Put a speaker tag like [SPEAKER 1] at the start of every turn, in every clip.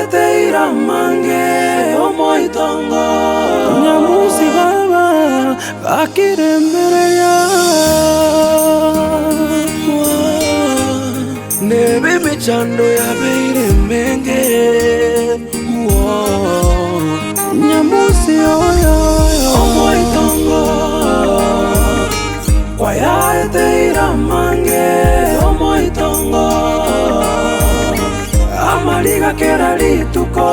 [SPEAKER 1] Kwayaeteire amange omoitongo. Nyamusi baba gakiremereria. Nebe emechando yabeire emenge. Nyamusi oyo omoitongo. Kwayaeteire amange omoitongo. Amariga kera rituko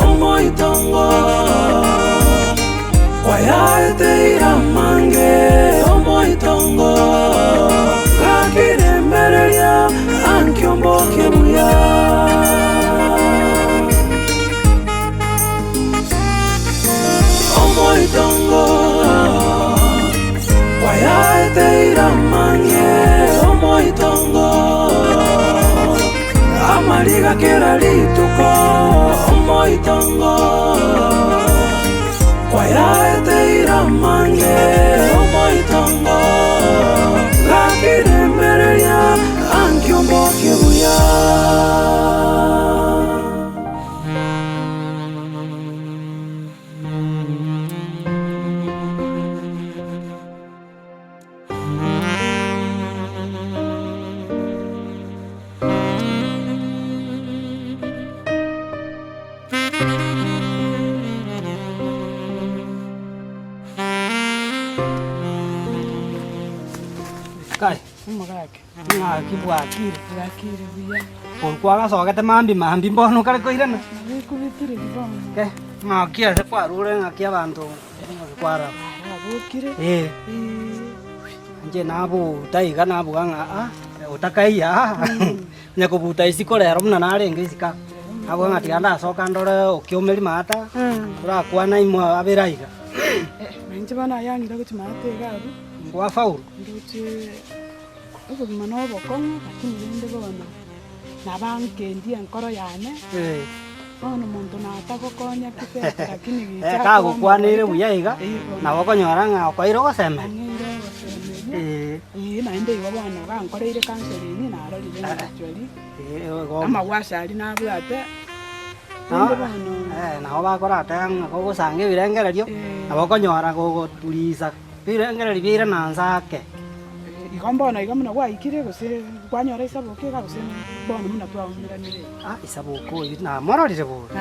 [SPEAKER 1] omoitongo. Kwayaeteire amange omoitongo. Gakiremereria ankiombokie buya. Omoitongo kwayaeteire amange omoitongo. Amariga kera rituko omoitongo. Kwayaeteire amange omoitongo. Gakiremereria ankiombokie buya.
[SPEAKER 2] Kai,
[SPEAKER 3] Omogaka.
[SPEAKER 2] ng'aki bwakire?
[SPEAKER 3] Bwakire buya.
[SPEAKER 2] Korwa kwagasogete mambia mambia mbono okare koirana?
[SPEAKER 3] Nabekubetire bono.
[SPEAKER 2] Ke, ng'aki ase kwarure ng'aki abanto kwaraba?
[SPEAKER 3] Nabokire.
[SPEAKER 2] Eh. Inche nabuta iga nabuga ng'a ah, otakaiya aa, onye kobuta isiko rero buna narenge isiko aa, nabuga ng'a tiga ndasoka ndore okiomeri maata, torakwana ime abere aiga.
[SPEAKER 3] Na inche bono ayang'ire gochia maate iga abwo.
[SPEAKER 2] Ngwafaulu.
[SPEAKER 3] Ndoche obogima na obokong'u lakini rende bono nabankendia enkoro yane. Bono omonto natagokonya kibesa lakini gicha
[SPEAKER 2] Eh, kagokwaneire buya iga, nabo okonyora ng'a okoeire ogosemeria.
[SPEAKER 3] Ang'eire ogosemeria.
[SPEAKER 2] Eh.
[SPEAKER 3] Eh, naende igo bono gankoreire counselling narorire ng'a actually
[SPEAKER 2] Eh, igo.
[SPEAKER 3] amagwasha aria nabwate,
[SPEAKER 2] Nabo
[SPEAKER 3] rende bono.
[SPEAKER 2] eh, nabo bakorateba ng'a kogosanga ebirengererio, nabo okonyora gogoturisa ebirengererio biaira na nse ake.
[SPEAKER 3] Igo mbono iga buna gwaikire, gose kwanyora isaboke iga, gose bono buna twaumeranire iga.
[SPEAKER 2] Ah, isaboke oyio namororire bori.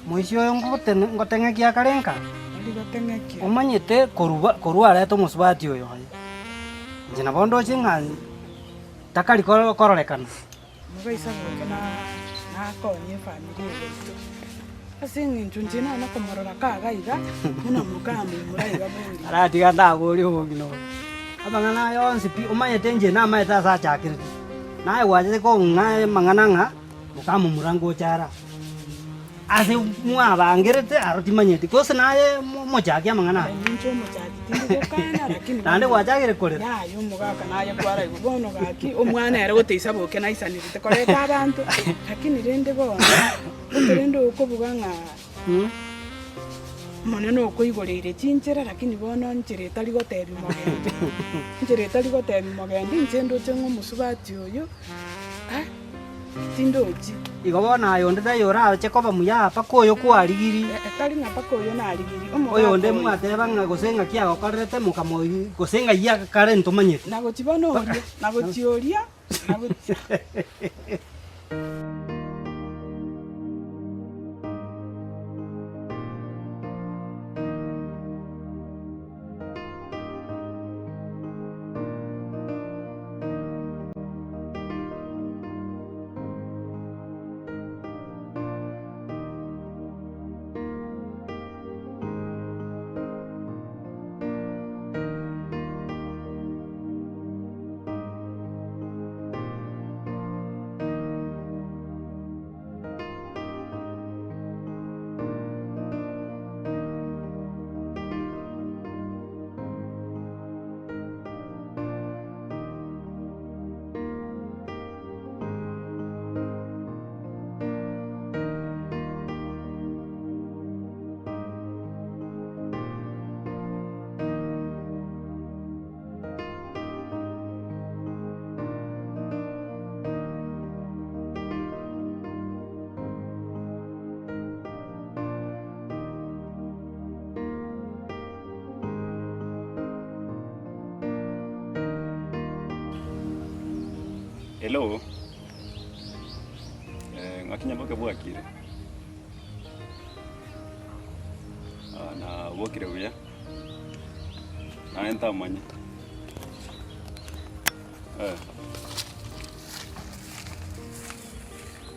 [SPEAKER 2] Moisia oyo ngotene ngoteng'ekia akare nka?
[SPEAKER 3] Tari goteng'ekia.
[SPEAKER 2] Omanyete korwa korwa arete omosubati oyo oye, inche nabo ndoche ng'a takari koro kororekana.
[SPEAKER 3] Nigo isaboke na nakonye efamiri eye yaito, ase eng'encho inche nane komorora kaga iga, buna mokamomura iga bori.
[SPEAKER 2] Aratiga ndaborie obogima obo. Amang'ana aya onsi pi, omanyete inche namaete ase achakerete. Naye gwachete kong'a amang'ana ng'a mokamomura ngocha ara. Ase mwabangerete aro timanyeti, gose naye omochaki amang'ana aya.
[SPEAKER 3] Ninche omochaki tindi gokana lakini
[SPEAKER 2] Naende gwachakire korera.
[SPEAKER 3] Yaya omogaka naye kwaraigwa bono gaki omwana ere goteisa boke naisanerete koreta abanto lakini rende bono gose rende okobuga ng'a Omonene okoigoreire chinchera lakini bono nchera etari gotebia mogendi, nchera etari gotebia mogendi inche ndoche ng'a omosubati oyo ah. Tindochi.
[SPEAKER 2] Igo bono aye onde taiyo orache koba muya mpaka oyo kwarigirie.
[SPEAKER 3] Tari ng'a mpaka oyo narigirie, omogaka
[SPEAKER 2] Oyonde
[SPEAKER 3] oyo.
[SPEAKER 2] mwateba ng'a gose ng'aki agokorerete mokamoyia gose ng'ai akare ntomanyeti.
[SPEAKER 3] Nagochia bono oria, nagochia oria, nagochia.
[SPEAKER 4] Hello, eh, ng'aki Nyaboke bwakire? Ah, nabokire buya, naye ntamanye. Eh.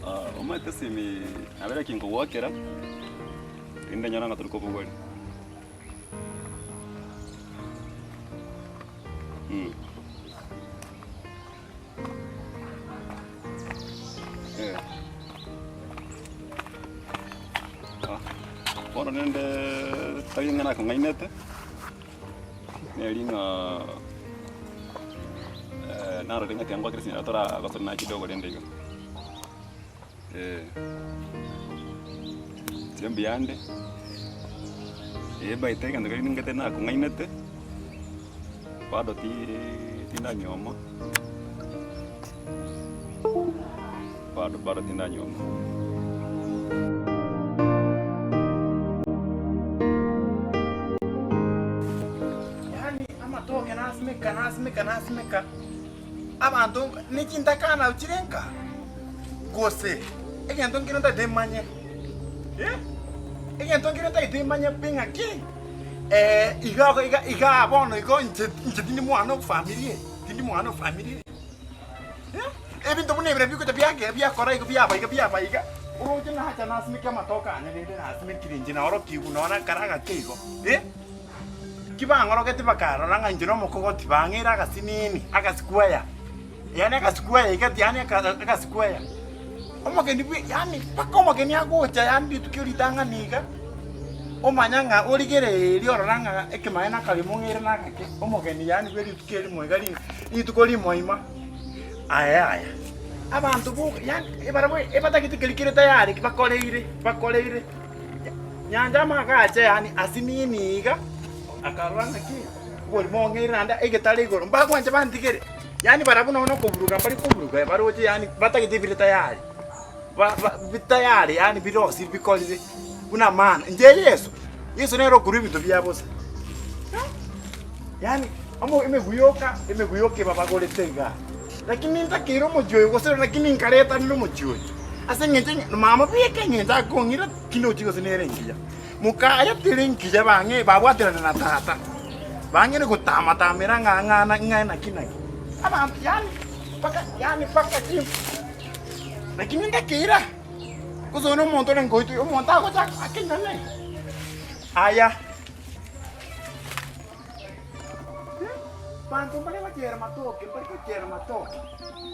[SPEAKER 4] Ah, omanyete esimi nabere ki nkogwakera, rinde nyore ng'a tori kobogoria. Eh. Ah, bono rende tari ng'a nakong'ainete, neri ng'a eh, narorire ng'a tiga ngwakere sinyara toragosana naye kidogo rende iga. Eh, inche mbuyande, eh by the egento keria ningete nakong'ainete, bado ti- tindanyuoma, bado bado tindanyuoma.
[SPEAKER 5] Yaani amatoke nasimeka nasimeka nasimeka. Abanto ne chintakana chire nka, gose egento nkere ntagete manye, eh, egento nkere ntagete manye pi ng'aki, iga iga igaa bono igo inche inche tindi mwana o famiri eye, tindi mwana o famiri eye, eh, ebinto buna ebi bigocha biage biakora iga biaba iga biaba iga, oroche nacha nasimeke amatoke ane rende nasimekire inche naorokigwe nonya na kare agake igo, eh. Ki bang'orogeti bakarora ng'a inche nomokogoti, bang'eire agasinini, agasikweya, yaani agasikweya iga yaani agasikweya. Omogeni bwe yaani mpaka omogeni agocha yaani rituko ritang'ani iga, omanya ng'a origereria orora ng'a ekemanyererio nakarimo ng'eire nagake, omogeni yaani bwe rituko erimo iga ri rituko rimoima. Aya yaya, abanto boka yaani barabwo ebatagete keria kere tayari bakoreire bakoreire. Nyancha amagache yaani asinini iga, akarora ng'aki oborimo ong'eire naende egetare igoro, mbagwancha bantigere, yaani barabwo nonye na okoburuga mbari koburuga baroche yaani batagete ebire tayari, ba ba bitayari yaani birosiri bikorire buna maana. Inche Yeso, Yeso nere okorwa ebinto bia bosa, yaani omo emegwe yoka, emegwe yoka ebabagorete igaa. Lakini nintakeire omochie oyo gose lakini nkaretanire omochie oyo ase eng'encho ng'a mama bweka eng'encho akong'ira tindochi gose nere engiya. Mokaya teri engiya bang'e babwaterana na tata, bang'ire gotama-tamera ng'a ng'a ng'a naki naki. Abanto yaani mpaka yaani mpaka chi lakini ntakeire aa, gose oyo na omonto ore nkoitwa omonto agocha akenyane aya. Abanto mbare gochiera matoke, mbare gochiera matoke,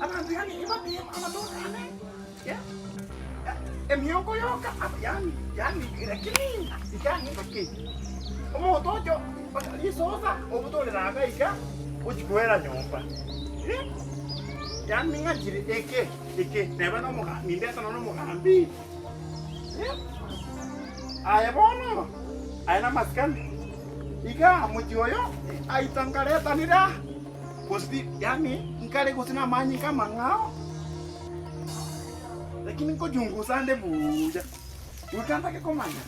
[SPEAKER 5] abanto yaani ebateba amatoke ane eh, emiongo yoka yaani yaani lakini iga ng'aki omonto ocho mpaka risosa obutorera iga iga ochia koera nyomba eh, yaani ning'achire eke eke neba na omogambi nindete nonya na omogambi eh. Aye bono, aye namasikani. Iga omochie oyo aita nkaretanire aa, gose yaani nkare gose namanyinga amang'ao, lakini nkochungusa nde buya, goika ntake komanya.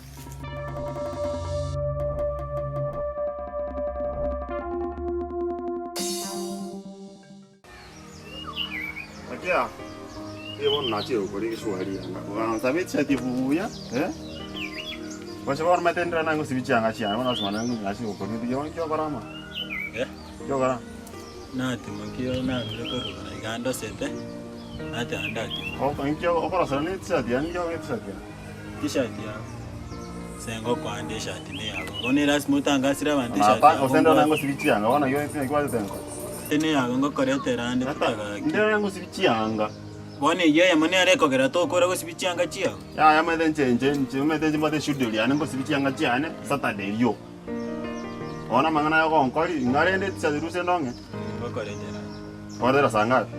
[SPEAKER 6] Akia, eh bono nachire gokora egeswari anga, ogansabe echati buya, eh, gose bono omanyete ndire nang'o gosibi chianga chiane bono ase mane nachire gokora ebinto biago ninki okora amo?
[SPEAKER 7] Eh?
[SPEAKER 6] Ninki okora?
[SPEAKER 7] Natimokia kio narure korwa iga ndosete, nateba ndatimoka.
[SPEAKER 6] Oko ninki okorosera na etishati yane ninki okora etishati yane?
[SPEAKER 7] Tishati yao, ase ngokoa eshati neyabo. Bono erasima otangasire abanto eshati
[SPEAKER 6] Nata
[SPEAKER 7] yabo
[SPEAKER 6] gose ndire
[SPEAKER 7] mbwate.
[SPEAKER 6] nang'o gosibi chianga bono naki gwachete nkore?
[SPEAKER 7] Neyabo ngokoretera ande totagaki.
[SPEAKER 6] Ndire nang'o gosibi chianga.
[SPEAKER 7] Bono eyio eyemo nere ekogera tokora gosibi chianga chiao.
[SPEAKER 6] Yaya omanyete inche inche inche omanyete inche mbwate eschedule yane ngosibi chianga chiane Saturday eyio. Bono amang'ana aya ogonkori ing'a rende etishati rusia ndong'e.
[SPEAKER 7] Ngokoretera ande.
[SPEAKER 6] Okoretera saa ngapi?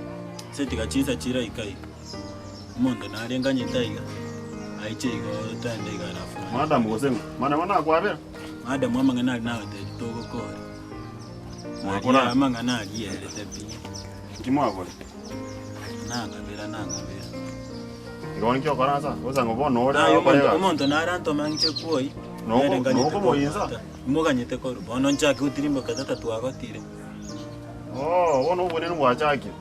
[SPEAKER 7] Ase tiga chinsa chiraika iga. Omonto nare nganyete aiga, aiche igo twaende iga alafu naende.
[SPEAKER 6] Madam gose ng'o? Mana bono nakwabera?
[SPEAKER 7] Madam amang'ana aria nagotebi togokora.
[SPEAKER 6] Mwakora?
[SPEAKER 7] Aria amang'ana aria erete pi.
[SPEAKER 6] Nki mwakora?
[SPEAKER 7] Nang'abera nang'abera.
[SPEAKER 6] Igo nki okora asa? Gose ng'o bono ore
[SPEAKER 7] Naye
[SPEAKER 6] agokora
[SPEAKER 7] omonto
[SPEAKER 6] egasi?
[SPEAKER 7] omonto nare antoma ng'iche kwoi,
[SPEAKER 6] Noko-
[SPEAKER 7] nere nganyete
[SPEAKER 6] nokomoinsa?
[SPEAKER 7] kobwata. Imoganyete korwa bono nchake gotirimboka tata twagotire.
[SPEAKER 6] Oo, bono obonene bwachakire.